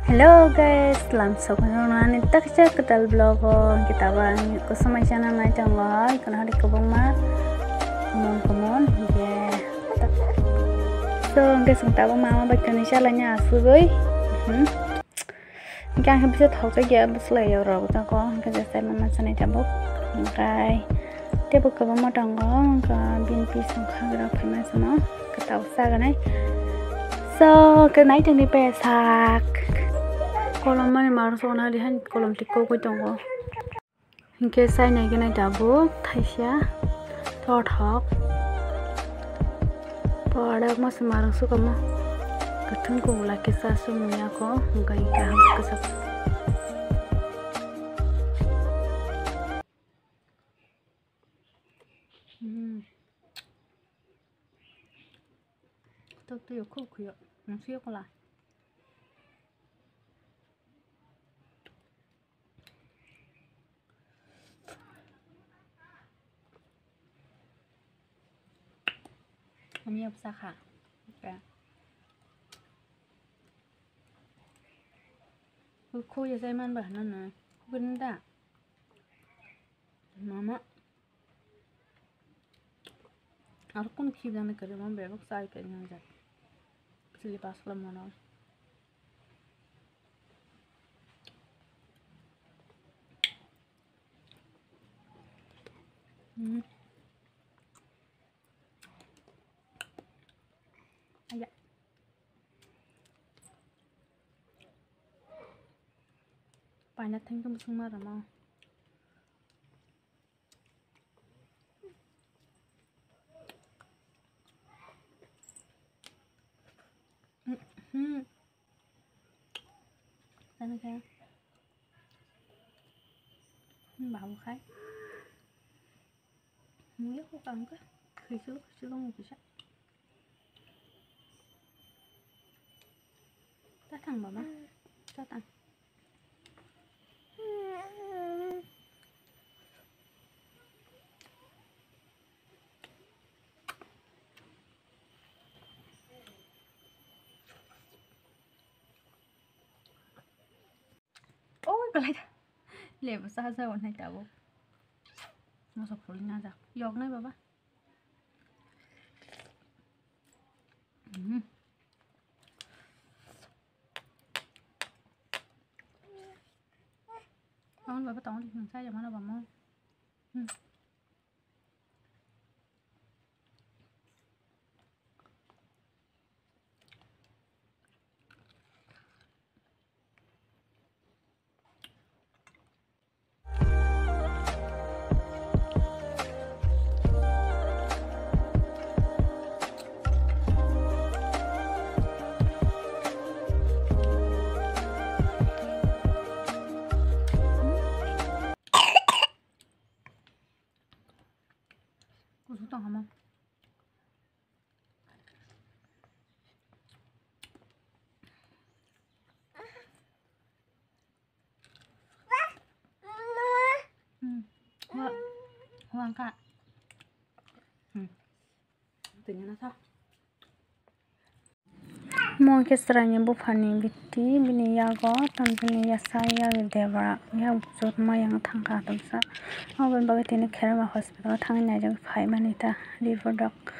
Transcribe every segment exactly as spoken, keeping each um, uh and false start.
Hello guys, lam sok nani taksa kwtal vlog o hwnkhe tabang kusumai chana nai tongo hai kono hari kwbangma kumon kumon hwnkhe so hwnkhe chwng tabuk mama bai kwnwi chalaina asugwi hmm. Hwnkhe ang khe bisa thokjak ya bwswlai rok jago hwnkhe je sai mama chani tabuk hwnkhe teibo kwbangma tongo hwnkhe bini pisong khagra phaima chwngno. Kwtal saganai. So, kwnai tongni pesak. Kolom mani marso na dihan kolom tiko koi tongo. Hingke sai nai gwnai tabuk thaisa. Tothok. Parak mas marang sukamo. Kwthwng kugula kisa sumya ko. Hingke kaham kisa. Hmm. Tok twi khuk khuyok. Nang suyok la. Ani yak sakha. Oke. Khuk khuyok sai man ba hana na. Khuk ni da. Mama. Aro kun khibjani kwrwi mo bebak chai kwrwi nang jak. Chili pasla mono. Hmm. Aya. Paina thengtong sungma rama. Hmm. Tani khe. Hmm, babu khai. Muya ko kang ka. Khisilo, khisilo mo kisa. Tatang baba. Tatang. Oi, kalai da. Lebu sa sa wan hai tabo. Masa puli na da. Yok nai baba. Hmm. Tong baba tong di nang sa ya mana bamo. Hmm. Kusu tong hama. Hmm. Wa-, wangka. Hmm. Tanya nasa. Mo khe chwraini buphani biti, bini yago, tamo bini yasa yagwi debra, yak jotma yang thangkha tamsa. Aboni bagwi tini Kherema hospital thangwi naijagwi phaimani ta report rok.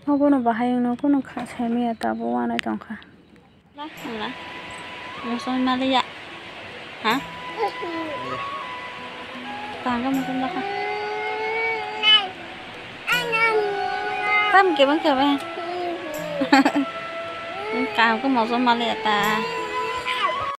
Obono bahai wngno kunu kha saimanya tabuk wanai tongkha. La, la. Mosong maliya. Ha? Tangga mosong baka. Tam kebang kebang. Kam ko mosong maliya ta.